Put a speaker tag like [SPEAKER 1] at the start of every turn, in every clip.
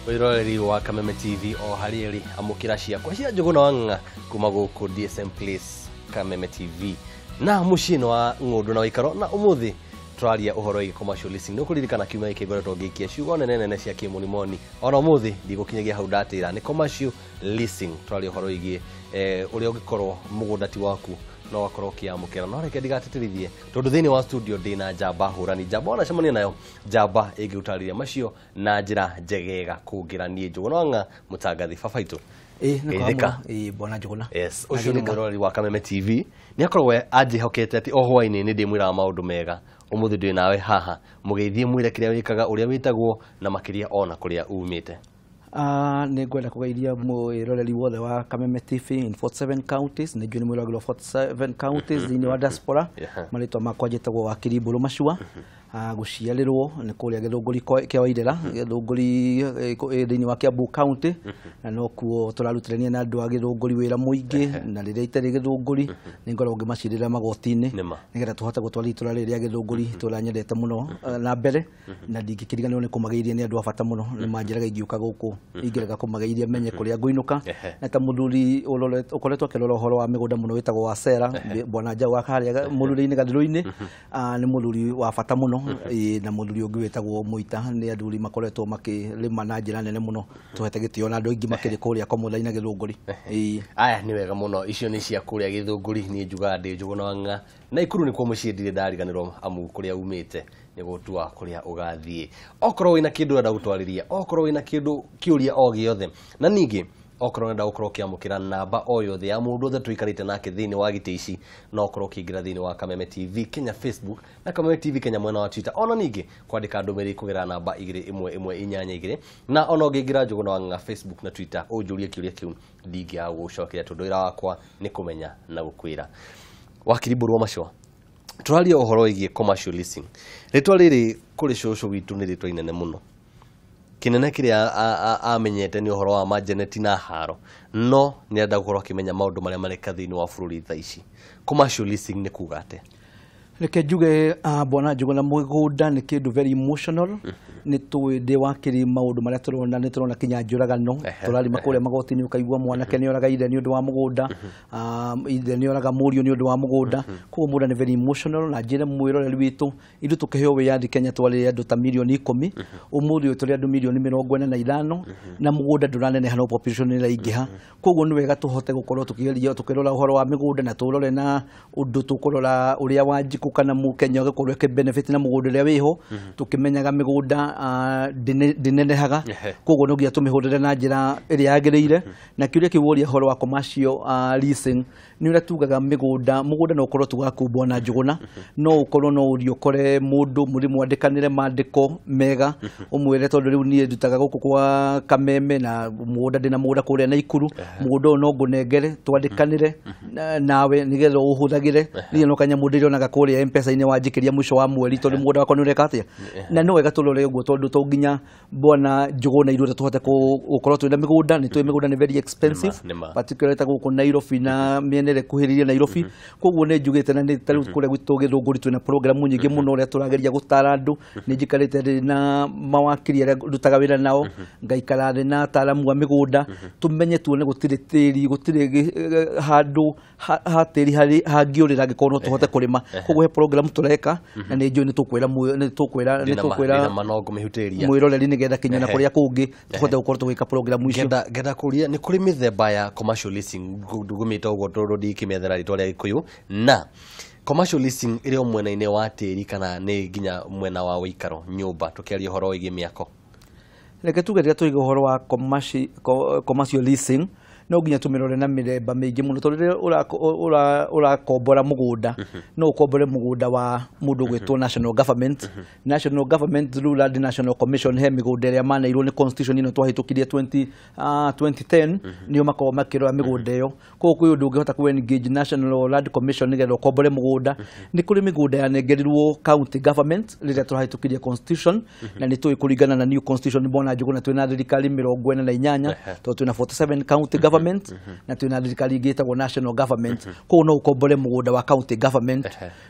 [SPEAKER 1] Mwĩroreri wa Kameme TV o harĩa ĩrĩ, amũkĩra ciakwa cia Njũgũna wa Ng'ang'a kuma gũkũ DSM Place, Kameme TV na mũciĩ wa ng'ũndũ na wĩikaro. Na ũmũthĩ tũraria ũhoro wĩgiĩ commercial leasing. Nĩ ũkũririkana kiumia gĩkĩ ngoretwo ngĩikia ciugo nene nene cia kĩmonimoni, ona ũmũthĩ ndigũkinyagia hau ndatĩra. Nĩ commercial leasing tũraria ũhoro wĩgiĩ ũrĩa ũngĩkorwo mũgũnda ti waku no wakorwo ũkĩamũkĩra. No reke ndigatĩtĩrithie, tondũ thĩinĩ wa studio ndĩna njamba hũrani, njamba wanacemania nayo, njamba ĩngĩgũtarĩria macio na njĩra njegega kũngĩra niĩ Njũgũna wa Ng'a mũtangathi baba itũ.
[SPEAKER 2] Ĩĩ, nĩ
[SPEAKER 1] Geithĩka.
[SPEAKER 2] kwa ĩĩ, bwana Njũgũna.
[SPEAKER 1] Yes, ũcio nĩ mwĩroreri wa Kameme TV. Nĩ akoragwo anjĩhokete atĩ o hwaĩ-inĩ nĩ ndĩmwĩraga maũndũ mega. Ũmũthĩ ndĩ nawe haha, mũgeithie, mwĩre kĩrĩa wĩkaga, ũrĩa wĩtagwo, na makĩria ona kũrĩa umĩte.
[SPEAKER 2] Nĩ ngwenda kũgeithia mwĩroreri wothe wa Kameme TV in 47 counties. Nĩ njũĩ nĩ mwĩroragĩrwo 47 counties thĩinĩ wa diaspora. Marĩtwa makwa njĩtagwo Wakiri Mbũrũ Macua. Gũciarĩrwo nĩ kũrĩa Gĩthũngũri kĩa Wairĩra, Gĩthũngũri thĩinĩ wa Kiambu County, na nokuo tũrarutithania na andũ a Gĩthũngũri wĩra mũingĩ. Na rĩrĩa itarĩ Gĩthũngũri, nĩ ngoragwo ngĩmacirĩra magoti-inĩ nĩgetha tũhote gũtwara itũra rĩrĩ rĩa Gĩthũngũri, itũra nyendete mũno, na mbere. Na ndingĩkĩriganĩrwo nĩ kũmageithia, nĩ andũ a bata mũno. Nĩ manjĩraga ingĩũka gũkũ ingĩrega kũmageithia menye kũrĩa ngũinũka. Na ta mũthuri ũkoretwo akĩrora ũhoro wa mĩgũnda mũno wĩtagwo wa Sera, bwana Njaũ wa harĩa mũruri-inĩ Gathirũ-inĩ, nĩ mũthuri wa bata mũno. Ĩĩ, na mũthuri ũngĩ wĩtagwo Mũita, nĩ athuri makoretwo makĩrĩma na njĩra nene mũno, tũhete gĩtĩo na andũ aingĩ makĩrĩ kũrĩa Komotha-inĩ na Gĩthũngũri. Ĩĩ.
[SPEAKER 1] Aya, nĩ wega mũno. Icio nĩ cia kũrĩa Gĩthũngũri. Niĩ njugaga ndĩ Njũgũna wa Ng'a na Ikuru nĩkuo mũciĩ. Ndirĩ ndariganĩrwo, amu kũrĩa umĩte nĩ gũtua kũrĩa ũgathiĩ. Okorwo wĩna kĩndũ ũrenda gũtwarĩria, okorwo wĩna kĩndũ kĩũria o gĩothe, na ningĩ okorwo ũrenda gũkorwo ũkĩamũkĩra namba o yothe ya mũndũ othe tũikarĩte nake thĩinĩ wa gĩtĩ ici, no ũkorwo ũkĩingĩra thĩinĩ wa Kameme TV Kenya Facebook na Kameme TV Kenya mwena wa Twitter, ona ningĩ kwandĩka ndũmĩrĩri kũgerera namba 21182, na ona ũngĩingĩra Njũgũna wa Ng'ang'a Facebook na Twitter ũnjũrie kĩũria kĩu, ndingĩaga gũgũcokeria, tondũ wĩra wakwa nĩ kũmenya na gũkwĩra. Wakiri Mbũrũ wa Macua, tũraria ũhoro wĩgiĩ commercial leasing. Rĩtwa rĩrĩ kũrĩ cũcũ witũ nĩ rĩtwa inene mũno. Kĩnene kĩrĩa amenyete nĩ ũhoro wa majeneti na haro, no nĩ arenda gũkorwo akĩmenya maũndũ marĩa mareka thĩinĩ wa bũrũri thaa ici. Commercial leasing nĩ kuga atĩa?
[SPEAKER 2] Reke njuge, bwana Njũgũna, mũgũnda nĩ kĩndũ very emotional. Nĩ tũĩ ndĩ wakiri maũndũ marĩa tũrona, nĩ tũrona kinya njũragano. Tũrarima kũrĩa magoti-inĩ, ũkaigua mwanake nĩ oraga ithe nĩ ũndũ wa mũgũnda, ithe nĩ oraga mũriũ nĩ ũndũ wa mũgũnda. Koguo mũgũnda nĩ very emotional. Na njĩre mwĩroreri witũ, ithuĩ tũkĩheo wĩyathi Kenya twarĩ andũ ta mirioni 10, ũmũthĩ ũyũ tũrĩ andũ mirioni 45, na mũgũnda ndũraneneha, no population nĩ ĩraingĩha. Koguo nĩ wega tũhote gũkorwo tũkĩgeria tũkĩrora ũhoro wa mĩgũnda, na tũrore na ũndũ tũkũrora ũrĩa Wanjikũ kana Mũkenya ũgĩkorwo ĩkĩ benefit na mũgũnda ũrĩa wĩho, tũkĩmenyaga mĩgũnda ndĩnenehaga. Koguo no nginya tũmĩhũthĩre na njĩra ĩrĩa yagĩrĩire. Na kĩũria kĩu woria ũhoro wa commercial leasing, nĩ ũrĩa tugaga mĩgũnda, mũgũnda no ũkorwo tu waku, bwana Njũgũna, no ũkorwo no ũthiĩ ũkore mũndũ mũrĩ mwandĩkanĩre mandĩko mega, ũmwĩre tondũ rĩu niĩ ndutaga gũkũ kwa Kameme na mũgũnda, ndĩna mũgũnda kũrĩa Naikuru, mũgũnda ũyũ no ngũnengere twandĩkanĩre nawe nĩgetha ũhũthagĩre. Niĩ no kanyamũ ndĩrĩonaga kũrĩa M-Pesa-inĩ wanjikĩria mũico wa mweri, tondũ mũgũnda wakwa nĩ ũreka atĩa. Na nĩ wega tũrore ũguo, tondũ to nginya, bwana Njũgũna, ithuothe tũhote gũkorwo twĩna mĩgũnda. Nĩ tũĩ mĩgũnda nĩ very expensive,
[SPEAKER 1] Nĩma.
[SPEAKER 2] particularly ta gũkũ Nairobi na mĩena ĩrĩa ĩkuhĩrĩirie Nairobi. Koguo nĩ njugĩte, na nĩ ta rĩu kũrĩa gwitũ Gĩthũngũri twĩna programu nyingĩ mũno ũrĩa tũrageria gũtara andũ. Nĩ njikarĩte thĩ na mawakiri arĩa ndutaga wĩra nao, ngaikara thĩ na ataaramu a mĩgũnda, tũmenye tuone gũtirĩ tĩri, gũtirĩ handũ ha tĩri harĩ hangĩũrĩra angĩkorwo no tũhote kũrĩma. Koguo he program tũreka, na nĩ njũĩ nĩ tũkwĩra nĩ tũkwĩra
[SPEAKER 1] ndĩna manongo mĩhutĩria
[SPEAKER 2] mwĩroreri, nĩgetha kinya na kũrĩa kũngĩ tũhote gũkorwo tũgĩka program icio.
[SPEAKER 1] Ngenda kũria, nĩ kũrĩ mĩthemba ya commercial leasing, ndugumĩte ũguo tondũ ndikĩmethera rĩtwa rĩa Gĩkũyũ, na commercial leasing ĩrĩ o mwena-inĩ wa tĩri kana nĩ nginya mwena wa ũikaro nyũmba, tũkĩaria ũhoro wĩgiĩ mĩako?
[SPEAKER 2] Reke tuge, rĩrĩa tũiga ũhoro wa commercial leasing, no nginya tũmĩrore na mĩthemba mĩingĩ mũno, tondũ rĩrĩa ũrakombora mũgũnda, no ũkombore mũgũnda wa mũndũ ũgwĩtwo national government. National government through Land National Commission, he mĩgũnda ĩrĩa maneirwo nĩ constitution ĩno twahĩtũkirie 2010, nĩo makoragwo makĩrora mĩgũnda ĩyo. Koguo kwĩ ũndũ ũngĩhota kũ engage National Land Commission nĩgetha ũkombore mũgũnda. Nĩ kũrĩ mĩgũnda yanengerirwo county government rĩrĩa tũrahĩtũkirie constitution, na nĩ tũĩ kũringana na new constitution, bwana Njũgũna, twĩna thirikari 48, tondũ twĩna 47 county government. government na twina thirikari ĩngĩ ĩtagwo national government. Koguo no ũkombore mũgũnda wa county government,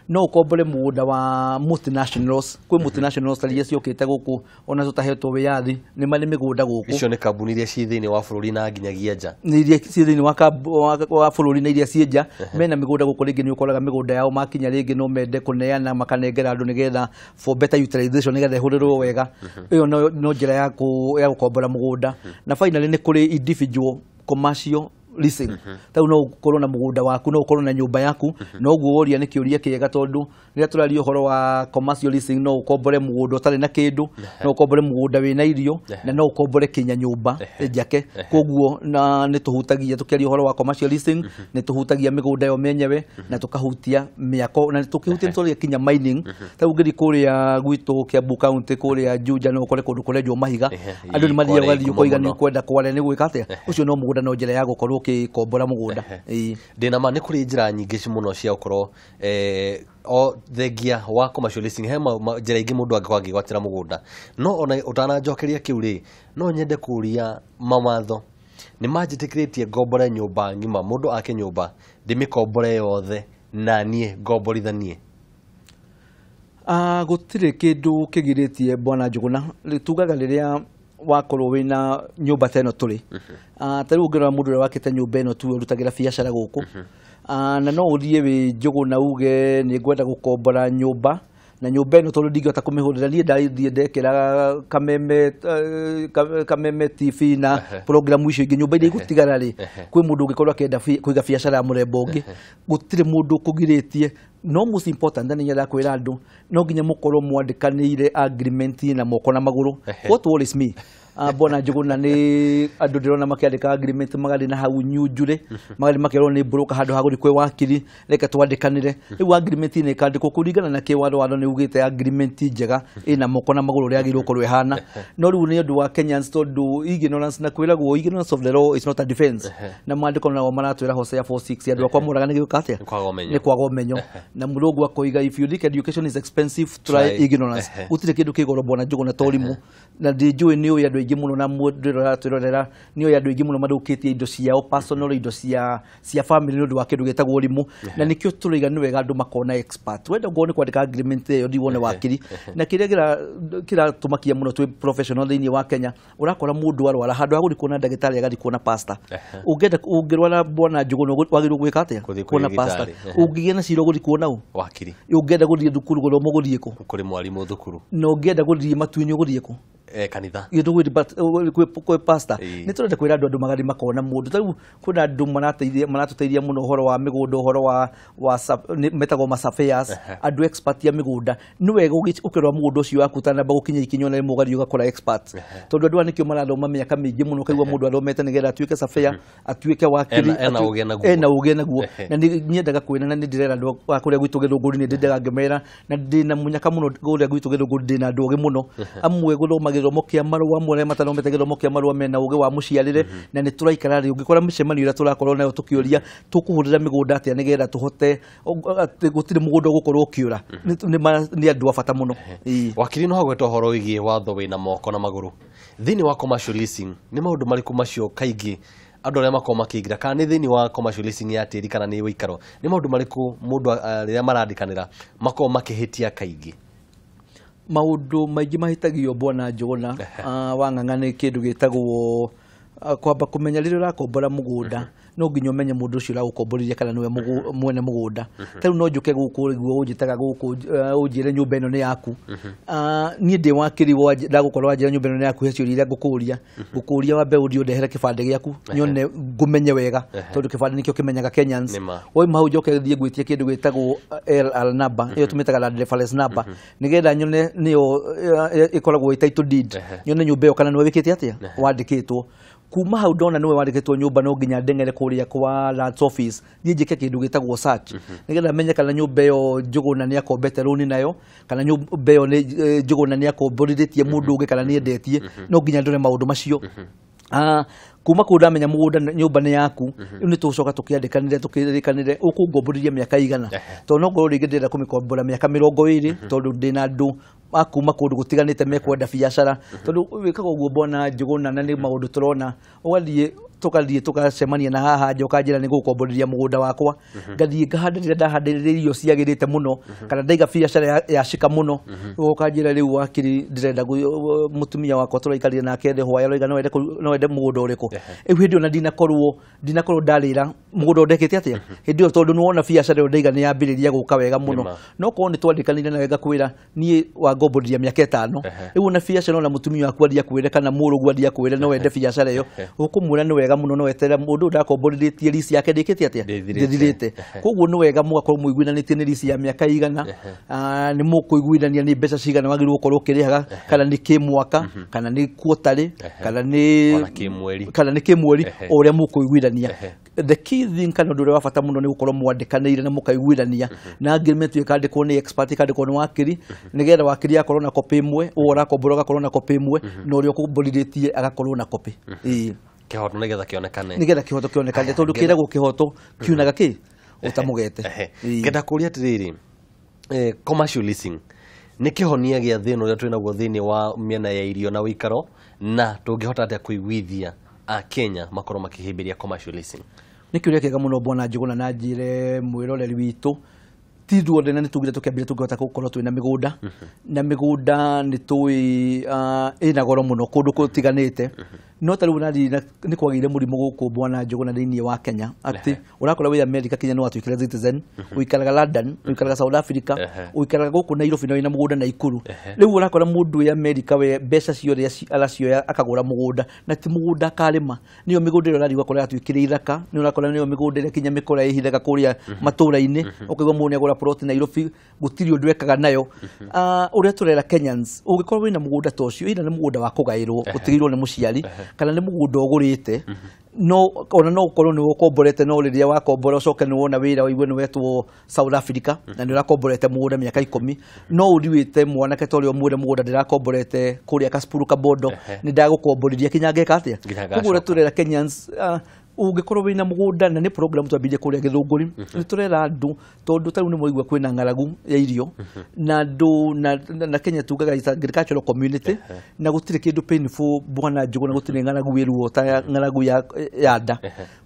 [SPEAKER 2] no ũkombore mũgũnda wa multinationals. Kwĩ multinationals iria ciũkĩte gũkũ ona tũtahetwo wĩyathi, nĩ marĩ mĩgũnda gũkũ.
[SPEAKER 1] Icio nĩ kambuni iria ciĩ thĩinĩ wa bũrũri na nginyagia nja.
[SPEAKER 2] Nĩ iria ciĩ thĩinĩ wa bũrũri na iria ciĩ nja, mena mĩgũnda gũkũ. Rĩngĩ nĩ ũkoraga mĩgũnda yao makinya rĩngĩ no mende kũneana makanengera andũ nĩgetha for better utilization, nĩgetha ĩhũthĩrwo wega. Ĩyo no njĩra ya gũkombora mũgũnda. Na finally nĩ kũrĩ individual commercial leasing. Tau no ũkorwo na mũgũnda waku, no ũkorwo na nyũmba yaku. No ũguo woria nĩ kĩũria kĩega, tondũ rĩrĩa tũraria ũhoro wa commercial leasing, no ũkombore mũgũnda ũtarĩ na kĩndũ, no ũkombore mũgũnda wĩna irio, na no ũkombore kinya nyũmba njake. Koguo na nĩ tũhutagia, tũkĩaria ũhoro wa commercial leasing, nĩ tũhutagia mĩgũnda yo myenyewe na tũkahutia mĩako, na tũkĩhutia nĩ kinya mining. Tau ũngĩthiĩ kũrĩa gwitũ Kiambu County, kũrĩa Juja, no ũkore kũndũ kũrenjwo mahiga, andũ nĩ mathiaga ũgathiĩ ũkoiga nĩ ũkwenda kware nĩ gwĩka atĩa. Ũcio no mũgũnda, no njĩra ya gũkorwo ũgĩkombora mũgũnda.
[SPEAKER 1] Ndĩna ma nĩ kũrĩ njĩra nyingĩ mũno cia gũkorwo o thengia wa commercial leasing, he njĩra ingĩ mũndũ angĩkorwo akĩgwatĩra mũgũnda. No ona ũtananjokeria kĩu rĩ, no nyende kũria mawatho nĩ manjĩtĩkĩrĩtie ngombore nyũmba ng'ima, mũndũ ake nyũmba ndĩmĩkombore yothe na niĩ ngomborithanie?
[SPEAKER 2] Gũtirĩ kĩndũ kĩgirĩtie, bwana Njũgũna. Tugaga rĩrĩa wakorwo wĩna nyũmba ta ĩno tũrĩ, ta rĩu ũngĩrora mũndũ ũrĩa wakĩte nyũmba ĩno tuwe ũrutagĩra biacara gũkũ, na no ũthiĩ wĩ Njũgũna uge nĩ ngwenda gũkombora nyũmba, na nyũmba ĩno tondũ ndingĩhota kũmĩhũthĩra niĩ, ndathiĩ ndekĩra Kameme TV na programu icio ingĩ, nyũmba iria igũtigara rĩ, kwĩ mũndũ ũngĩkorwo akĩenda kũiga biacara ya mũrembo ũngĩ. Gũtirĩ mũndũ ũkũgirĩtie. No most important, nĩ nyendaga kwĩra andũ no nginya mũkorwo mwandĩkanĩire agreement na moko na magũrũ. What worries me, bwana Njũgũna, nĩ andũ ndĩrona makĩandĩka agreement magathiĩ na hau nyunjure, magathiĩ makerwo nĩ broker handũ ha gũthiĩ kwĩ wakiri, reke twandĩkanĩre. Rĩu agreement nĩ ĩkandĩkwo kũringana na kĩwatho. Watho nĩ ugĩte agreement njega ĩna moko na magũrũ ũrĩa yagĩrĩirwo gũkorwo ĩhana. No rĩu nĩ ũndũ wa Kenyans, tondũ ignorance, na kwĩragwo ignorance of the law is not a defense, na maandĩko nao maratwĩra Hosea 4:6, andũ akwa moraga nĩ gwĩka atĩa?
[SPEAKER 1] Nĩ
[SPEAKER 2] kwaga ũmenyo. Na mũrũngu akoiga if you think education is expensive, try ignorance. Gũtirĩ kĩndũ kĩ goro, bwana Njũgũna, ta ũrimũ. Na ndinjũĩ nĩ ũĩ andũ aingĩ mũno, na mũndũ ũratwĩrorera nĩ ũĩ andũ aingĩ mũno mathũkĩtie indo ciao personal, indo cia family nĩ ũndũ wa kĩndũ gĩtagwo ũrimũ. Na nĩkĩo tũraiga nĩ wega andũ makona expert. Wenda ngorwo nĩ kwandĩka agreement ĩyo, thiĩ wone wakiri. Na kĩrĩa kĩratũmakia mũno twĩ professional thĩinĩ wa Kenya, ũrakora mũndũ arwara, handũ ha gũthiĩ kuona ndagĩtarĩ agathiĩ kuona pastor. Ũngĩenda, ũngĩrwara, bwana Njũgũna, wagĩrĩirwo gwĩka atĩa? Kuona pastor. Ũngĩgĩa na cira ũgũthiĩ kuona ũ?
[SPEAKER 1] Wakiri.
[SPEAKER 2] Ũngĩenda gũthiĩ thukuru gũthoma ũgũthiĩ kũ?
[SPEAKER 1] Kũrĩ mwarimũ thukuru.
[SPEAKER 2] Na ũngĩenda gũthiĩ matu-inĩ ũgũthiĩ kũ?
[SPEAKER 1] Kanitha.
[SPEAKER 2] Gĩtũ kwĩ pastor. Nĩ tũrenda kwĩra andũ, andũ magathiĩ makona mũndũ. Ta rĩu kwĩna andũ maratũteithia mũno ũhoro wa mĩgũnda, ũhoro wa metagwo ma surveyors, andũ expert ya mĩgũnda. Nĩ wega ũkĩrora mũgũnda ũcio waku ũtanamba gũkinya ikinya ona rĩmwe ũgathiĩ ũgakora expert, tondũ andũ aya nĩkĩo marathoma mĩaka mĩingĩ mũno. Ũkaigua mũndũ athomete nĩgetha atuĩke surveyor, atuĩke wakiri.
[SPEAKER 1] Ena ũgĩ naguo.
[SPEAKER 2] Ena ũgĩ naguo. Na nĩ nyendaga kwĩra, na nĩ ndĩrera andũ a kũrĩa gwitũ Gĩthũngũri, nĩ ndĩndaga ngĩmera na ndĩna mũnyaka mũno. Kũrĩa gwitũ Gĩthũngũri ndĩna andũ ogĩ mũno, amwe gũthoma gĩthomo kĩa marũa, amwe arĩa matathomete gĩthomo kĩa marũa mena ũgĩ wa mũciarĩre. Na nĩ tũraikara rĩ, ũngĩkora mĩcemanio ĩrĩa tũrakorwo nayo tũkĩũria tũkũhũthĩra mĩgũnda atĩa nĩgetha tũhote atĩ gũtirĩ mũgũnda ũgũkorwo ũkĩũra. Nĩ andũ a bata mũno.
[SPEAKER 1] Wakiri, no hagweta ũhoro wĩgiĩ watho wĩna moko na magũrũ thĩinĩ wa commercial leasing. Nĩ maũndũ marĩkũ macio kaingĩ andũ arĩa makoragwo makĩingĩra, kana nĩ thĩinĩ wa commercial leasing ya tĩri kana nĩ ũikaro, nĩ maũndũ marĩkũ mũndũ rĩrĩa marandĩkanĩra makoragwo makĩhĩtia kaingĩ?
[SPEAKER 2] Maũndũ maingĩ mahĩtagio, bwana Njũgũna wa Ng'ang'a, nĩ kĩndũ gĩtagwo kwamba kũmenya rĩrĩa ũrakombora mũgũnda, no nginya ũmenye mũndũ ũcio ũragũkomborithia kana nĩwe mwene mũgũnda. Ta rĩu no njũke gũkũ nĩguo ũnjĩtaga gũkũ, ũnjĩre nyũmba ĩno nĩ yaku. Niĩ ndĩ wakiri, ndagũkorwo wanjĩra nyũmba ĩno nĩ yaku, he ciũria iria ngũkũria. Ngũkũria wambe ũthiĩ ũndehere kĩbandĩ gĩaku, nyone ngũmenye wega, tondũ kĩbandĩ nĩkĩo kĩmenyaga Kenyans. Wauma hau njoke thiĩ ngwĩtie kĩndũ gĩtagwo LR number, ĩyo tũmĩtaga land reference number, nĩgetha nyone nĩyo ĩkoragwo ĩ title deed, nyone nyũmba ĩyo kana nĩwe wĩkĩte atĩa, wandĩkĩtwo. Kuma hau ndona nĩwe wandĩkĩtwo nyũmba, no nginya ndeng'ere kũrĩa kwa lands office, thiĩ njĩke kĩndũ gĩtagwo search, nĩgetha menye kana nyũmba ĩyo Njũgũna nĩ akombete rũni nayo, kana nyũmba ĩyo nĩ Njũgũna nĩ akomborithĩtie mũndũ ũngĩ, kana nĩ endetie. No nginya ndore maũndũ macio. Kuma kũu ndamenya mũgũnda nyũmba nĩ yaku, rĩu nĩ tũgũcoka tũkĩandĩkanĩre tũkĩrĩkanĩre ũkũngomborithia mĩaka igana. Tondũ no ngorwo rĩngĩ ndĩrenda kũmĩkombora mĩaka 20 tondũ ndĩna andũ a kuma kũndũ gũtiganĩte mekwenda biacara. Tondũ wĩkaga ũguo Bwana Njũgũna, na nĩ maũndũ tũrona, ũgathiĩ tũgathiĩ tũgacemania na haha nja ũkanjĩra nĩ gũkomborithia mũgũnda wakwa, ngathiĩ ngahanda rĩrĩa ndahandĩrĩra irio ciagĩrĩte mũno kana ndaiga biacara ya cika mũno, ũkanjĩra rĩu wakiri ndĩrenda mũtumia wakwa tũraikarire nake thĩ hwaĩ aroiga no ende mũgũnda ũrĩkũ. Rĩu hĩndĩ ĩyo na ndinakorwo ndarĩra mũgũnda ũndekĩte atĩa hĩndĩ ĩyo, tondũ nĩwona biacara ĩyo ndaiga nĩ yambĩrĩria gũka wega mũno. No korwo nĩ twandĩkanire nawe ngakwĩra niĩ wangomborithia mĩaka 5, rĩu ona biacara ona mũtumia waku athiĩ akwĩre kana mũrũguo athiĩ akwĩre no wende biacara ĩyo, ũkũmwĩra nĩ wega mũno, no weterera mũndũ ũyũ ndakomborithĩtie lease yake ndĩkĩte atĩa, ndĩthirĩte. Koguo nĩ wega mũgakorwo mũiguithanĩtie nĩ lease ya mĩaka igana, nĩ mũkũiguithania nĩ mbeca cigana wagĩrĩirwo gũkorwo ũkĩrĩhaga, kana nĩ kĩmwaka, kana nĩ quarterly, kana nĩ
[SPEAKER 1] kĩmweri,
[SPEAKER 2] kana nĩ kĩmweri, o ũrĩa mũkũiguithania. The key thing kana ũndũ ũrĩa wa bata mũno nĩ gũkorwo mwandĩkanĩire na mũkaiguithania, na agreement ĩyo ĩkandĩkwo nĩ expert, ĩkandĩkwo nĩ wakiri, nĩgetha wakiri akorwo na copy ĩmwe, ũũ ũrakombora ũgakorwo na copy ĩmwe, na ũrĩa ũkomborithĩtie agakorwo na copy.
[SPEAKER 1] Kĩhoto nĩgetha kĩonekane,
[SPEAKER 2] nĩgetha kĩhoto kĩonekane, tondũ kĩragwo kĩhoto kiunaga kĩ ũtamũgete.
[SPEAKER 1] Ngenda kũria atĩrĩrĩ, commercial leasing nĩ kĩhonia gĩa thĩna ũrĩa twĩnaguo thĩinĩ wa mĩena ya irio na ũikaro, na tũngĩhota atĩa kũiguithia Akenya makorwo makĩhĩmbĩria commercial leasing?
[SPEAKER 2] Nĩ kĩũria kĩega mũno Bwana Njũgũna, na njĩre mwĩroreri witũ ti ithuothe, na nĩ tugire tũkĩambire tũngĩhota gũkorwo twĩna mĩgũnda, na mĩgũnda nĩ tũĩ ĩna goro mũno kũndũ gũtiganĩte. No ta rĩu nĩ kwagĩire mũrimũ gũkũ Bwana Njũgũna thĩinĩ wa Kenya, atĩ ũrakora wĩ America kinya nĩ watuĩkire citizen, ũikaraga London, ũikaraga South Africa, ũikaraga gũkũ Nairobi na wĩna mũgũnda Naikuru. Rĩu ũrakora mũndũ wĩ America we mbeca ciothe aracioya akagũra mũgũnda, na ti mũgũnda akarĩma. Nĩyo mĩgũnda ĩrĩa ũrathiĩ ũgakora yatuĩkire ithaka, nĩ ũrakora nĩyo mĩgũnda ĩrĩa kinya mĩkora ĩhithaga kũrĩa matũũra-inĩ, ũkaigua mũndũ nĩagũra plot Nairobi gũtirĩ ũndũ ekaga nayo. Ũrĩa tũrera Kenyans, ũngĩkorwo wĩna mũgũnda ta ũcio, either nĩ mũgũnda wa kũgaĩrwo ũtigĩirwo nĩ mũciari, kana nĩ mũgũnda ũgũrĩte, no ona no ũkorwo nĩ ũkomborete, no rĩrĩa wakombora ũcoke nĩ wona wĩra ũigue nĩ wetwo South Africa na nĩ ũrakomborete mũgũnda mĩaka 10, no ũthiĩ wĩte mwanake ta ũrĩa ũmwĩre mũgũnda ndĩrakomborete kũrĩa Kasipul Kabondo, nĩ ndagũkomborithia kinya ngeka atĩa. Koguo ũrĩa tũrera Kenyans, ũngĩkorwo wĩna mũgũnda, na nĩ program twambirie kũrĩa Gĩthũngũri, nĩ tũrera andũ, tondũ ta rĩu nĩ mwaigua kwĩna ng'aragu ya irio na andũ na Kenya tugaga is agricultural community, na gũtirĩ kĩndũ painful Bwana Njũgũna, gũtirĩ ng'aragu ĩ ruo ta ng'aragu ya nda.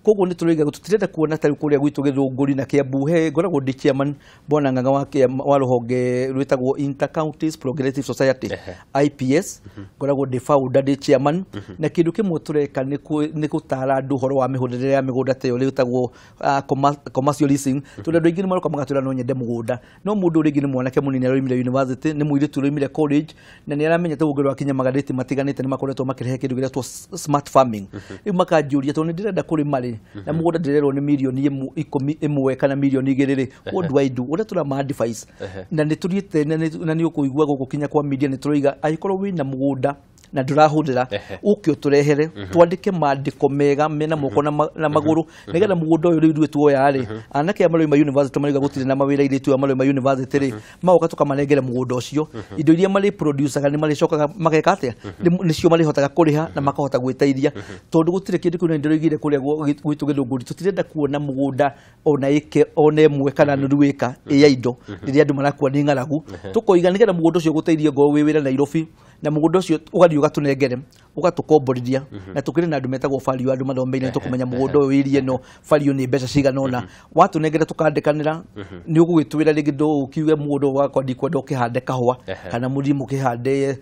[SPEAKER 2] Koguo nĩ tũroiga tũtirenda kuona ta rĩu kũrĩa gwitũ Gĩthũngũri na Kiambu, he ngoragwo ndĩ chairman Bwana Ng'ang'a wa rũhonge rwĩtagwo Inter Counties Progressive Society, IPS, ngoragwo ndĩ founder, ndĩ chairman, na kĩndũ kĩmwe tũreka nĩ gũtara andũ ũhoro wa mĩhũthĩrĩre ya mĩgũnda ta ĩyo rĩtagwo commercial leasing, tondũ andũ aingĩ nĩ maroka magatwĩra no nyende mũgũnda, no mũndũ rĩngĩ nĩ mwanake mũnini aroimire university, nĩ mũirĩtu ũroimire college, na nĩ aramenya ta ũngĩ rwakinya magathĩti matiganĩte nĩ makoretwo makĩrehe kĩndũ gĩretwo smart farming. Rĩu makanjũria tondũ nĩ ndĩrenda kũrĩma rĩ, na mũgũnda ndĩrerwo nĩ mirioni 11 kana mirioni 2 rĩ, what do I do? Ũrĩa tũrama advice, na nĩ tũthiĩte na nĩ ũkũigua gũkũ kinya kwa media nĩ tũroiga angĩkorwo wĩna mũgũnda na ndũrahũthĩra, ũke ũtũrehere twandĩke mandĩko mega mena moko na magũrũ, nĩgetha mũgũnda ũyũ rĩu ithuĩ tuoya rĩ, anake aya maroima university marauga gũtirĩ na mawĩra, airĩtu aya maroima university rĩ, magoka tũkamanengere mũgũnda ũcio, indo iria marĩ producaga nĩ marĩcokaga mageka atĩa, nĩcio marĩhotaga kũrĩha na makahota gwĩteithia, tondũ gũtirĩ kĩndũ kĩu. Nĩ ndĩroigire kũrĩa gwitũ Gĩthũngũri tũtirenda kuona mũgũnda ona ĩke ona ĩmwe kana nuthu ĩka ĩ ya indo rĩrĩa andũ marakua nĩ ng'aragu. Tũkoiga nĩgetha mũgũnda ũcio ũgũteithie ngorwo wĩ wĩra Nairobi, na mũgũnda ũcio ũgathiĩ ũgatũnengere ũgatũkomborithia, na tũkĩrĩ na andũ metagwo value, andũ mathomeire, nĩ tũkũmenya mũgũnda ũyũ area ĩno value nĩ mbeca cigana ũna, watũnengere tũkandĩkanĩra, nĩ ũgũgĩtwĩra rĩngĩ ndũkiuge mũgũnda ũyũ wakwa ndikwenda ũkĩhande kahũa, kana mũthiĩ mũkĩhande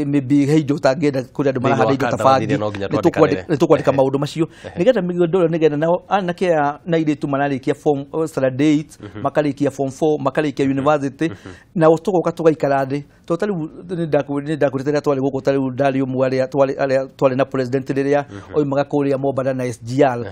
[SPEAKER 2] maybe he indo ũtangĩenda kũrĩ andũ marahanda indo ta bangi, nĩ tũkwandĩka maũndũ macio nĩgetha mĩgũnda ĩyo, nĩgetha nao anake aya na airĩtu mararĩkia form standard 8, makarĩkia form 4, makarĩkia university, nao tũgoka tũgaikara thĩ, tondũ ta rĩu nĩ ndakwĩrĩte rĩrĩa twarĩ gũkũ, ta rĩu ndarĩ ũmwe arĩa twarĩ na president rĩrĩa oimaga kũrĩa Mombatha na SGR.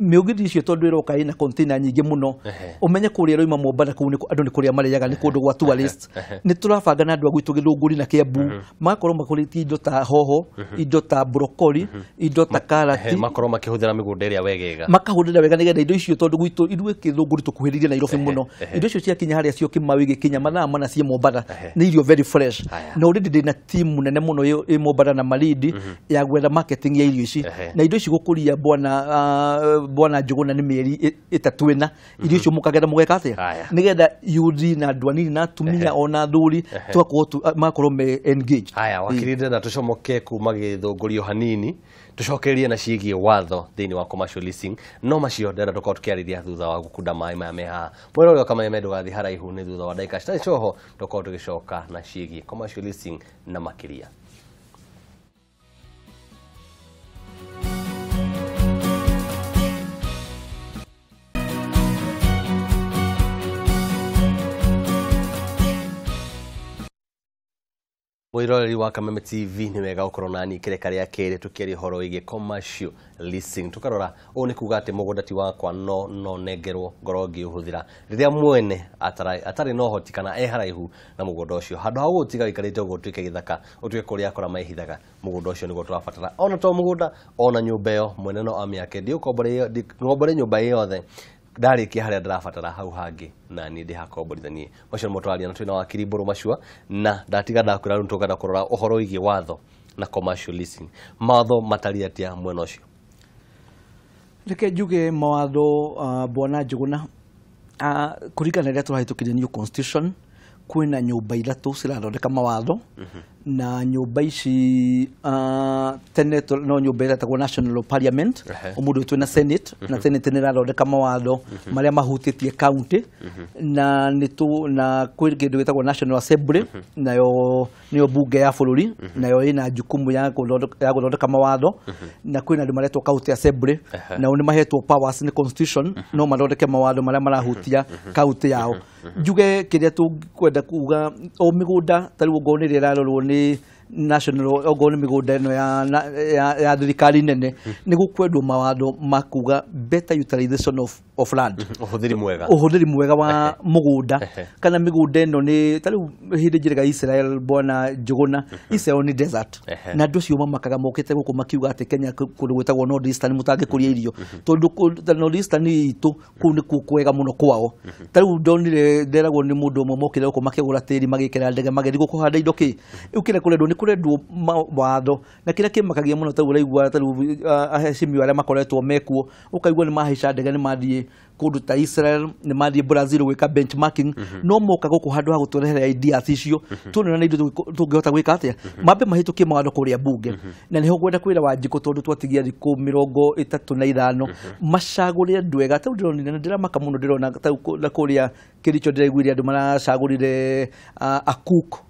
[SPEAKER 2] Mĩũgithi icio tondũ ĩroka ĩna container nyingĩ mũno, ũmenye kũrĩa ĩroima Mombatha kũu andũ nĩ kũrĩa marĩaga, nĩ kũndũ gwa tourist. Nĩ tũrabanga na andũ a gwitũ Gĩthũngũri na Kĩambu magakorwo makũrĩtie indo ta hoho, indo ta broccoli, indo ta karati,
[SPEAKER 1] makorwo makĩhũthĩra mĩgũnda ĩrĩa wegega,
[SPEAKER 2] makahũthĩra wega nĩgetha indo icio, tondũ gwitũ ithuĩ Gĩthũngũri tũkuhĩrĩirie Nairobi mũno, indo icio ciakinya harĩa Syokimau igĩkinya mathaa mana ciĩ Mombatha, nĩ irio very fresh. Na already ndĩna team nene mũno ĩ Mombatha na Malindi ya gwetha marketing ya irio ici, na indo ici gũkũria bwana Njuguna nĩ mĩeri 3 ĩna irio icio mũkagetha mũgeka atĩa, nĩgetha yuthi na andũ anini na atumia ona athuri tũgakorwo magakorwo me engaged.
[SPEAKER 1] Haya wakiri, ndĩrenda tũcomoke kuma Gĩthũngũri o hanini tũcokererie na ciĩgiĩ watho thĩinĩ wa commercial leasing, no macio ndĩrenda tũkorwo tũkĩarĩria thutha wa gũkunda maĩ maya me haha. Mwena ũrĩa Kameme ndũgathiĩ haraihu, nĩ thutha wa ndagĩka citarĩ coho tũkorwo tũgĩcoka na ciĩgiĩ commercial leasing na makĩria. Mwiroreri wa Kameme TV, nĩ wega gũkorwo nani kĩreka rĩa kerĩ tũkĩaria ũhoro wĩgiĩ commercial leasing. Tũkarora ũũ nĩ kuga atĩ mũgũnda ti wakwa no nengerwo ngorwo ngĩũhũthĩra rĩrĩa mwene atarĩ na ũhoti kana e haraihu na mũgũnda ũcio, handũ ha gũtiga wĩikarĩte ũguo ũtuĩke gĩthaka, ũtuĩke kũrĩa akora mehithaga, mũgũnda ũcio nĩguo tũrabatara. Ona to mũgũnda, ona nyũmba ĩyo mwene no amĩake, ndĩũkombore nyũmba ĩ yothe ndarĩkia harĩa ndĩrabatara hau hangĩ na niĩ ndĩhakomborithanie. Macio nĩmo tũraria na twĩna wakiri Mbũrũ Macua, na ndatiga ndakwĩra rĩu tũngenda kũrora ũhoro wĩgiĩ watho na commercial leasing. Mawatho matariĩ atĩa mwena ũcio?
[SPEAKER 2] Reke njuge mawatho bwana Njuguna, kũringana na rĩrĩa tũrahĩtũkirie new constitution, kwĩna nyũmba ithatũ cirathondeka mawatho, na nyũmba ici tene no nyũmba ĩretagwo National Parliament, ũmũthĩ twĩna Senate, na Senate nĩ ĩrathondeka mawatho marĩa mahutĩtie county, na na kwĩ kĩndũ gĩtagwo National Assembly, nayo nĩyo bunge ya bũrũri, nayo ĩna jukumu ya gũthondeka mawatho, na kwĩna andũ maretwo County Assembly, nao nĩ mahetwo powers nĩ constitution no mathondeke mawatho marĩa marahutia county yao. Njuge kĩrĩa tũkwenda kuga, o mĩgũnda ta rĩu okorwo nĩ ĩrĩa ĩrarorwo nĩ national, okorwo nĩ mĩgũnda ĩno ya thirikari nene, nĩ gũkwendwo mawatho ma kuga better utilization of land, ũhũthĩri mwega wa mũgũnda, kana mĩgũnda ĩno nĩ ta rĩu hĩndĩ njĩrĩga Israel bwana Njuguna, Israel nĩ desert, na andũ acio mamakaga mokĩte gũkũ makiuga atĩ Kenya kũndũ gwĩtagwo North Eastern mũtangĩkũria irio, tondũ North Eastern itũ kũu nĩkuo kwega mũno kwao. Ta rĩu ndonire nderagwo nĩ mũndũ ũmwe mokire gũkũ makĩgũra tĩri magĩkĩra ndege magĩthiĩ gũkũhanda indo kĩ, rĩu kĩrĩa kũrendwo nĩ kũrendwo mawatho, na kĩrĩa kĩmakagia mũno ta rĩu ũraigua ta rĩu aheshimiwa arĩa makoretwo mekuo, ũkaigua nĩ mahaica ndege nĩ mathiĩ kũndũ ta Israel, nĩ mathiĩ Brazil gwĩka benchmarking, no moka gũkũ handũ ha gũtũrehera ideas icio tuone na indo tũngĩhota gwĩka atĩa, mambe mahĩtũkie mawatho kũrĩa bunge. Na nĩho ngwenda kwĩra Wanjikũ, tondũ twatigia thikũ 35 macagũre andũ ega. Ta rĩu ndĩronire na ndĩramaka mũno, ndĩrona ta kũrĩa Kericho ndĩraiguire andũ maracagũrire a cook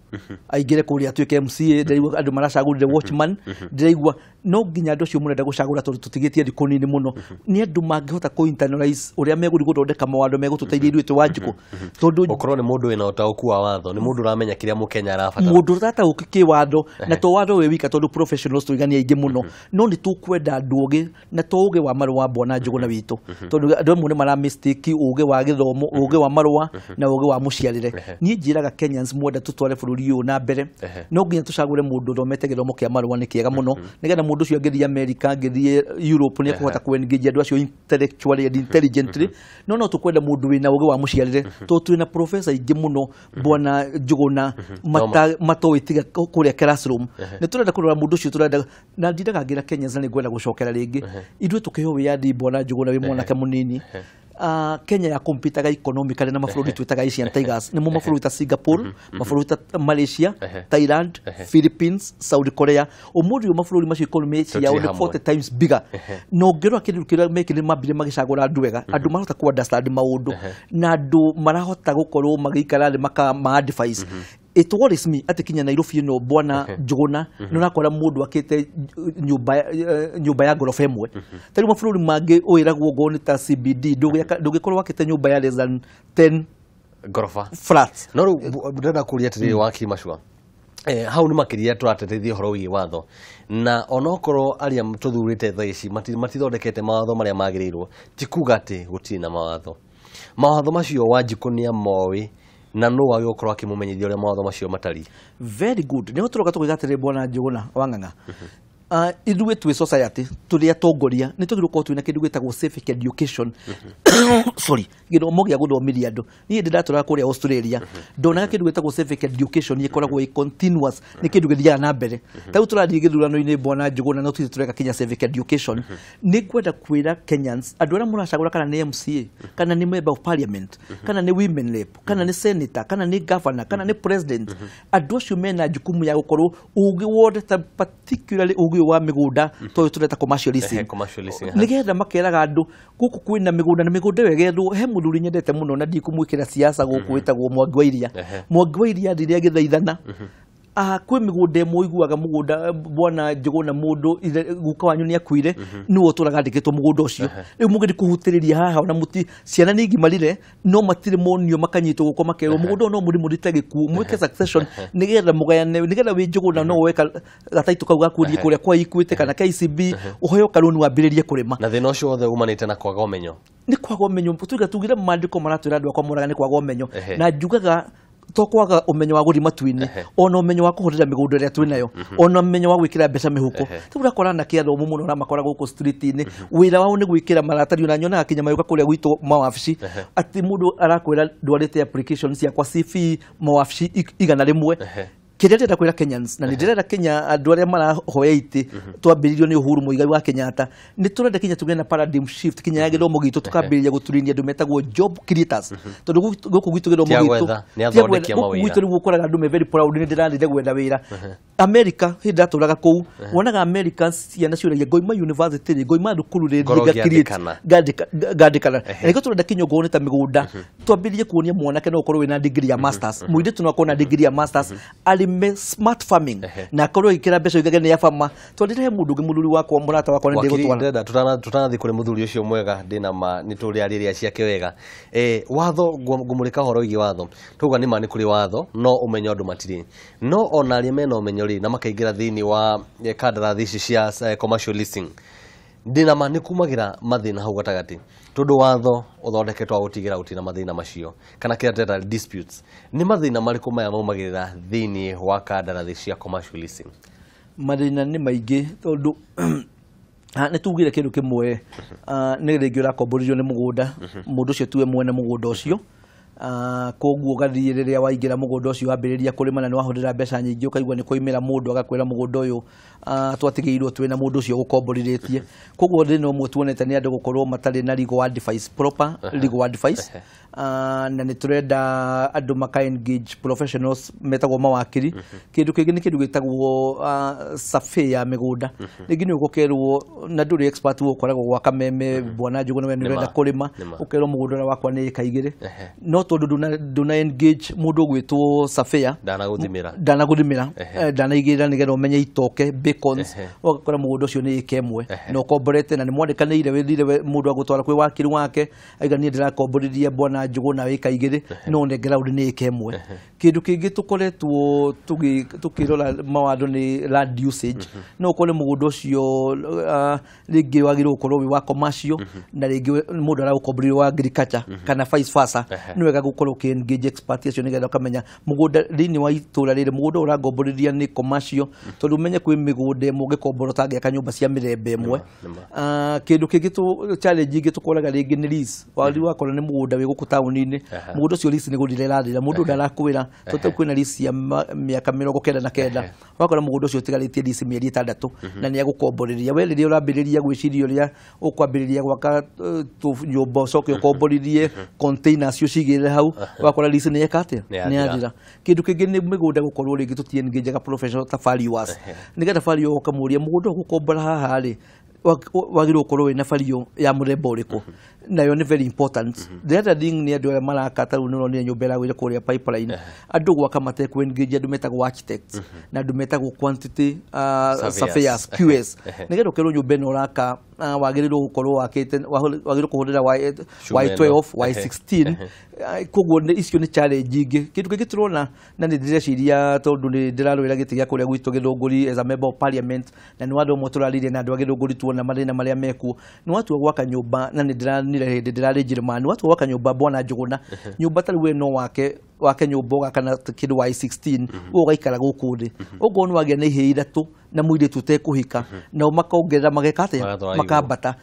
[SPEAKER 2] aingĩre kũrĩa atuĩke MCA, ndĩraigua andũ maracagũrire watchman, ndĩraigua no nginya andũ acio mũrenda gũcagũra tondũ tũtigĩtie thikũ nini mũno, nĩ andũ mangĩhota kũ internalize ũrĩa megũthiĩ gũthondeka mawatho megũtũteithia ithuĩ twĩ Wanjikũ, tondũ
[SPEAKER 1] ũkorwo nĩ mũndũ wĩna ũtaũku wa watho, nĩ mũndũ ũramenya kĩrĩa mũkenya arabatara,
[SPEAKER 2] mũndũ ũtataũki kĩwatho, na to watho wĩ wika tondũ professionals tũigani aingĩ mũno, no nĩ tũkwenda andũ ogĩ, na to ũgĩ wa marũa bwana Njuguna witũ, tondũ andũ amwe nĩ mara mistake ũgĩ wa gĩthomo, ũgĩ wa marũa na ũgĩ wa mũciarĩre. Niĩ njĩraga Kenyans mwenda tũtware bũrũri ũyũ na mbere, no nginya tũcagũre mũndũ ũthomete gĩthomo kĩa marũa, nĩ kĩega mũno, nĩgetha mũndũ ũcio angĩthiĩ America, angĩthiĩ Europe, nĩ ekũhota kũ engage andũ acio intellectually and intelligently. No tũkwenda mũndũ wĩna ũgĩ wa mũciarĩre, tondũ twĩna professor aingĩ mũno bwana Njuguna matoĩ tiga kũrĩa classroom. Nĩ tũrenda kũrora mũndũ ũcio, tũrenda na ndindaga ngĩra Kenyans na nĩ ngwenda gũcokera rĩngĩ, ithuĩ tũkĩheo wĩyathi bwana Njuguna wĩ mwanake mũnini, Kenya ya competaga economically na mabũrũri twĩtaga Asian Tigers, nĩmo mabũrũri ta Singapore, mabũrũri ta Malaysia, Thailand, Philippines, South Korea. Ũmũthĩ ũyũ mabũrũri macio economy ciao nĩ 40 times bigger, na ũngĩrora kĩndũ kĩrĩa mekire mambire magĩcagũra andũ wega, andũ marahota kũ understand maũndũ, na andũ marahota gũkorwo magĩikara thĩ maka ma advice. It worries me atĩ kinya Nairobi ĩno bwana Njuguna nĩ ũrakora mũndũ akĩte nyũmba ya ngoroba ĩmwe. Ta rĩu mabũrũri mangĩ wĩragwo ngorwo nĩ ta CBD, ndũngĩkorwo wakĩte nyũmba ya less than 10
[SPEAKER 1] ngoroba
[SPEAKER 2] flats.
[SPEAKER 1] No rĩu ndĩrenda kũria atĩrĩrĩ wakiri Macua, Hau nĩ makĩria tũrateteithia ũhoro wĩgiĩ watho, na onokorwo arĩa tũthurĩte thaa ici matithondekete mawatho marĩa magĩrĩirwo, ti kuga atĩ gũtirĩ na mawatho. Mawatho macio Wanjikũ nĩ amoĩ, na nũ wagĩrĩirwo gũkorwo akĩmũmenyithia ũrĩa mawatho macio matariĩ?
[SPEAKER 2] Very good. Nĩho tũroka tũkoiga atĩrĩ, bwana Njũgũna wa Ng'ang'a, ithuĩ twĩ society tũrĩ atongoria nĩ twagĩrĩirwo gũkorwo twĩna kĩndũ gĩtagwo civic education, sorry, gĩthomo gĩa gũthomithia andũ. Niĩ ndĩ ndatũraga kũrĩa Australia, ndonaga kĩndũ gĩtagwo civic education ĩkoragwo ĩ continuous, nĩ kĩndũ gĩthiaga na mbere. Ta rĩu tũrathiĩ gĩthurano-inĩ, bwana Njũgũna, no tũthiĩ tũreka kinya civic education. Nĩ ngwenda kwĩra Kenyans, andũ arĩa mũracagũra, kana nĩ MCA, kana nĩ member of parliament, kana nĩ women rep, kana nĩ senator, kana nĩ governor, kana nĩ president, andũ acio mena jukumu ya gũkorwo ũgĩ wothe, ta particularly ũgĩ ũyũ wa mĩgũnda toyũ tũreta commercial leasing.
[SPEAKER 1] Ehe, commercial leasing,
[SPEAKER 2] Nĩgetha makeraga andũ gũkũ kwĩna mĩgũnda na mĩgũnda ĩyo ĩgethwo. He mũthuri nyendete mũno na ndikũmwĩkĩra siasa gũkũ, wĩtagwo Mwangi wa Iria. Mwangi wa Iria rĩrĩa agĩthaithana, kwĩ mĩgũnda ĩmwe ũiguaga mũgũnda, bwana Njũgũna, mũndũ guka wanyu nĩ akuire, nĩwe ũtũraga andĩkĩtwo mũgũnda ũcio. Rĩu mũgĩthiĩ kũhutĩrĩria haha ona mũti ciana nĩ igimarire no matirĩ monio, makanyitwo guoko makerwo mũgũnda ũyũ no mũrĩmũrĩte gĩkuũ, mwĩke succession nĩgetha mũgayane, nĩgetha wĩ Njũgũna no woe gataitũ kau gaku ũthiĩ kũrĩa kwa Equity kana KCB ũheo karũni wambĩrĩrie kũrĩma.
[SPEAKER 1] Na thĩna ũcio wothe umanĩte na kwaga ũmenyo.
[SPEAKER 2] Nĩ kwaga ũmenyo. Tuiga tugire maandĩko maratwĩra andũ akwa moraga nĩ kwaga ũmenyo. Na njugaga to kwaga ũmenyo wa gũthiĩ matu-inĩ, ona ũmenyo wa kũhũthĩra mĩgũnda ĩrĩa twĩ nayo, ona ũmenyo wa gwĩkĩra mbeca mĩhuko. Rĩu ũrakora anake athomu mũno ũramakora gũkũ street-inĩ, wĩra wao nĩ gwĩkĩra maratathi. Ona nyonaga kinya magĩũka kũrĩa gwitũ mawabici, atĩ mũndũ arakwĩra ndwarĩte application ciakwa CV mawabici 100. Kĩrĩa ndĩrenda kwĩra Kenyans, na nĩ ndĩrenda Kenya andũ arĩa marahoya itĩ twambĩrĩirio nĩ Uhuru Muigai wa Kenyatta, nĩ tũrenda kinya tũgĩe na paradigm shift kinya ya gĩthomo gitũ, tũkambĩrĩria gũturinia andũ metagwo job creators, tondũ gũkũ gwitũ gĩthomo
[SPEAKER 1] Ti a
[SPEAKER 2] gitũ
[SPEAKER 1] gwetha, nĩ
[SPEAKER 2] ti a
[SPEAKER 1] athondeki a
[SPEAKER 2] gwetha. Gũkũ
[SPEAKER 1] mawĩra.
[SPEAKER 2] gwitũ rĩu ũkoraga andũ me very proud, nĩ ndĩrathire gwetha wĩra America. Hĩndĩ ndatũraga kũu wonaga America ciana ciũragia, ngoima university rĩ, ngoima thukuru rĩ,
[SPEAKER 1] Ngorwo
[SPEAKER 2] thiĩ nga-create,
[SPEAKER 1] ngĩandĩkana.
[SPEAKER 2] ngandĩkana. Na nĩkĩo tũrenda kinya ongorwo nĩ ta mĩgũnda, twambĩrĩrie kuonia mwanake no ũkorwo wĩna degree ya masters, mũirĩtu no akorwo na degree ya masters, arĩme smart farming na akorwo agĩkĩra mbeca oigage nĩ ya bama. Tondũ he mũndũ ũngĩ, mũthuri wakwa, mũrata wakwa, nĩ
[SPEAKER 1] Wakiri,
[SPEAKER 2] ndĩgũtwara.
[SPEAKER 1] ndĩrenda tũtanathiĩ kũrĩ mũthuri ũcio mwega, ndĩna ma nĩ tũrĩarĩria ciake wega. Watho ngũmũrĩka ũhoro wĩgiĩ watho, tuga nĩ ma nĩ kũrĩ watho no ũmenyo andũ matirĩ, no ona arĩa mena ũmenyo rĩ na makaingĩra thĩinĩ wa kandarathi ici cia commercial leasing, ndĩna ma nĩ kumagĩra mathĩna hau gatagatĩ, tondũ watho ũthondeketwo wa gũtigĩra gũtirĩ na mathĩna macio kana kĩrĩa tũreta disputes. Nĩ mathĩna marĩkũ maya maumagĩrĩra thĩinĩ wa kandarathi cia commercial leasing?
[SPEAKER 2] Mathĩna nĩ maingĩ, tondũ nĩ tugire kĩndũ kĩmwe, nĩ rĩngĩ ũrakomborithio nĩ mũgũnda, mũndũ ũcio tiwe mwene mũgũnda ũcio. Koguo ũgathiĩ rĩrĩa waingĩra mũgũnda ũcio wambĩrĩria kũrĩma na nĩ wahũthĩra mbeca nyingĩ, ũkaigua nĩ kwaimĩra mũndũ agakwĩra mũgũnda ũyũ twatigĩirwo twĩna mũndũ ũcio gũkomborithĩtie. Koguo thĩna ũmwe tuonete nĩ andũ gũkorwo matarĩ na legal advice, proper legal advice. Na nĩ tũrenda andũ maka engage professionals metagwo mawakiri. Kĩndũ kĩngĩ nĩ kĩndũ gĩtagwo survey ya mĩgũnda. Rĩngĩ nĩ ũgũkerwo na ndũrĩ expert, ũkoragwo gwa Kameme, bwana Njũgũna, we nĩ ũrenda
[SPEAKER 1] Nĩma.
[SPEAKER 2] kũrĩma,
[SPEAKER 1] Nĩma.
[SPEAKER 2] ũkerwo mũgũnda ũrĩa wakwa nĩ ĩka 2, no tondũ ndũna engage mũndũ ũgwĩtwo surveyor,
[SPEAKER 1] Ndanagũthimĩra.
[SPEAKER 2] Ndanagũthimĩra, ndanaigĩrĩra nĩgetha ũmenye itoke bacons, ũgakora mũgũnda ũcio nĩ ĩka 1 na ũkomborete na nĩ mwandĩkanĩire, wĩthire mũndũ agũtwara kwĩ wakiri wake aiga niĩ ndĩrakomborithia bwana Njũgũna ĩka 2, no nengera ũndũ nĩ ĩka 1. Kĩndũ kĩngĩ tũkoretwo tũkĩrora mawatho nĩ land usage. No ũkore mũgũnda ũcio rĩngĩ wagĩrĩirwo gũkorwo wĩ wa commercial na rĩngĩ mũndũ aragũkomborithia wa agriculture kana vice versa. Nĩ wega gũkorwo ũkĩ engage expert acio nĩgetha ũkamenya mũgũnda thĩinĩ wa itũra rĩrĩ, mũgũnda ũyũ ũrangomborithia nĩ commercial, tondũ ũmenye kwĩ mĩgũnda ĩmwe ũngĩkombora ũtangĩaka nyũmba cia mĩthemba ĩmwe.
[SPEAKER 1] Nĩma.
[SPEAKER 2] Kĩndũ kĩngĩ challenge ingĩ tũkoraga rĩngĩ nĩ lease. Wari wakora nĩ mũgũnda wĩ gũkũ taũni-inĩ, mũgũnda ũcio lease nĩ gũthira ĩrathira, mũndũ ndarakwĩra tondũ kwĩna lease ya mĩaka 99, wakora mũgũnda ũcio ũtigarĩtie lease mĩeri 6 na nĩ agũkomborithia. We rĩrĩa ũrambĩrĩria gwĩciria ũrĩa ũkwambĩrĩria gwaka tũnyũmba ũcoke ũkomborithie containers ũcigĩrĩre hau, wakora lease nĩ yeka atĩa?
[SPEAKER 1] Nĩ
[SPEAKER 2] Nĩ
[SPEAKER 1] yathira.
[SPEAKER 2] yathira. Kĩndũ kĩngĩ nĩ mĩgũnda gũkorwo rĩngĩ tũtiengajaga professional ta valuers, nĩgetha valuer ũkamũria mũgũnda ũyũ ũgũkombora haha rĩ, wagĩrĩirwo gũkorwo wĩna value ya mũthemba ũrĩkũ. Nayo nĩ very important. The other thing nĩ andũ arĩa maraka, ta rĩu nĩ ũronire nyũmba ĩragũire kũrĩa Pipeline, andũ gwaka matekũ engage andũ metagwo architects na andũ metagwo quantity
[SPEAKER 1] Surveyors.
[SPEAKER 2] surveyors, QS, nĩgetha ũkerwo nyũmba ĩno ũraka, wagĩrĩirwo gũkorwo wakĩte, wagĩrĩirwo kũhũthĩra
[SPEAKER 1] Cuma
[SPEAKER 2] Y12,
[SPEAKER 1] ĩno.
[SPEAKER 2] Y16. Koguo icio nĩ challenge ingĩ. Kĩndũ kĩngĩ tũrona, na nĩ ndĩreciria tondũ nĩ ndĩrarũĩra gĩtĩ gĩa kũrĩa gwitũ Gĩthũngũri as a member of parliament, na nĩ watho ũmwe tũraririe na andũ a Gĩthũngũri tuona mathĩna marĩa mekuo, nĩ watua gwaka nyũmba, na nĩ ndĩranire hĩndĩ ndĩrarĩ Njĩrĩmani, watua gwaka nyũmba, bwana Njũgũna, nyũmba ta rĩu we no wake nyũmba ũgaka na kĩndũ Y16, we ũgaikara gũkũ thĩ, ũguo nĩ wagĩa na ihĩĩ ithatũ na mũirĩtu ũtekũhika, nao makongerera mageka atĩa?
[SPEAKER 1] Magatwara igũrũ.
[SPEAKER 2] Makambata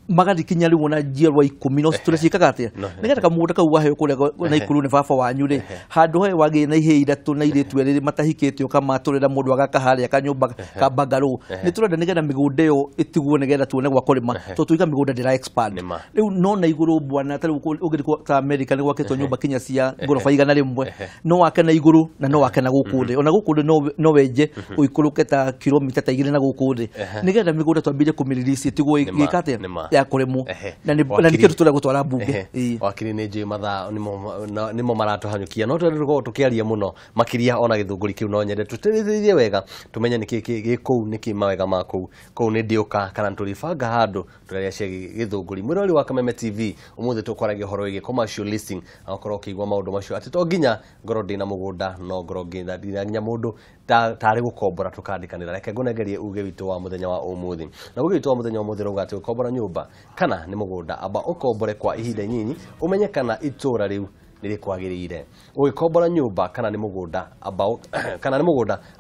[SPEAKER 2] magathikinya rĩu ona njiarwa 10, no tũrĩa ciĩkaga atĩa nĩgetha kamũgũnda kau waheo kũrĩa na ikuru nĩ baba wanyu rĩ, handũ he wagĩe na ihĩĩ ithatũ na irĩtu erĩ matahikĩte, ũkamatũrĩra mũndũ agaka harĩa kanyũmba ka bangarũ. Nĩ tũrenda nĩgetha mĩgũnda ĩyo ĩtigwo nĩgetha tuone gwa kũrĩma, tondũ tuiga mĩgũnda ndĩra expand.
[SPEAKER 1] Nĩma.
[SPEAKER 2] Rĩu no na igũrũ, bwana, ta rĩu ũngĩthiĩ ta America nĩ gwakĩtwo nyũmba kinya cia ngoroba 100, no wake na igũrũ na no wake na gũkũ thĩ, ona gũkũ thĩ no wenje ũikũrũke ta kilomita ta 2 na gũkũ thĩ, nĩgetha mĩgũnda twambĩrĩrie kũmĩrelease ĩtigwo
[SPEAKER 1] Nĩma,
[SPEAKER 2] ĩgĩka atĩa
[SPEAKER 1] nĩma.
[SPEAKER 2] ya kũrĩmwo. Na nĩ kĩndũ tũrenda gũtwara mbunge. Ĩĩ.
[SPEAKER 1] Wakiri, nĩ njũĩ mathaa nĩmo maratũhanyũkia, no twende tũkorwo tũkĩaria mũno makĩria ona Gĩthũngũri kĩu, no nyende tũtĩrĩrie wega tũmenye nĩkĩ gĩ kũu, nĩkĩ mawega ma kũu kũu nĩ ndĩũka kana tũrĩbanga handũ tũrĩa cia Gĩthũngũri. Mwĩrori wa Kameme TV, ũmũthĩ tũkwaragia ũhoro wĩgiĩ commercial listing, na ũkorwo ũkĩigua maũndũ macio atĩ to nginya ngorwo ndĩna mũgũnda, no ngorwo ngĩna nginya mũndũ tarĩ gũkombora tũkandĩkanĩra. Reke ngũnengerie uge witũ wa mũthenya wa ũmũthĩ, na uge witũ wa mũthenya wa ũmũthĩ ũrauga atĩ gũkombora nyũmba kana nĩ mũgũnda, amba ũkombore kwa ihinda inyinyi ũmenye kana itũra rĩu nĩ rĩkwagĩrĩire. Ũgĩkombora nyũmba kana nĩ mũgũnda,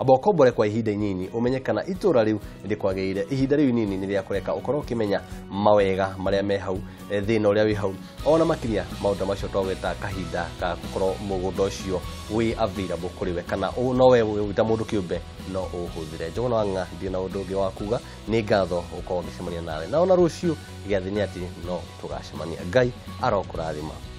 [SPEAKER 1] amba ũkombore kwa ihinda inyinyi ũmenye kana itũra rĩu nĩ rĩkwagĩrĩire. Ihinda rĩu inini nĩ rĩa kũreka ũkorwo ũkĩmenya mawega marĩa me hau, thĩna ũrĩa wĩ hau, ona makĩria maũndũ macio twagweta, kahinda ka gũkorwo mũgũnda ũcio wĩ available kũrĩ we, kana no we wĩ ta mũndũ kĩũmbe no ũhũthĩre. Njũgũna wa Ng'a, ndirĩ na ũndũ ũngĩ wa kuga, nĩ ngatho gũkorwo ngĩcemania nawe, na ona rũciũ gĩathĩ nĩ atĩ no tũgacemania. Ngai arokũrathima.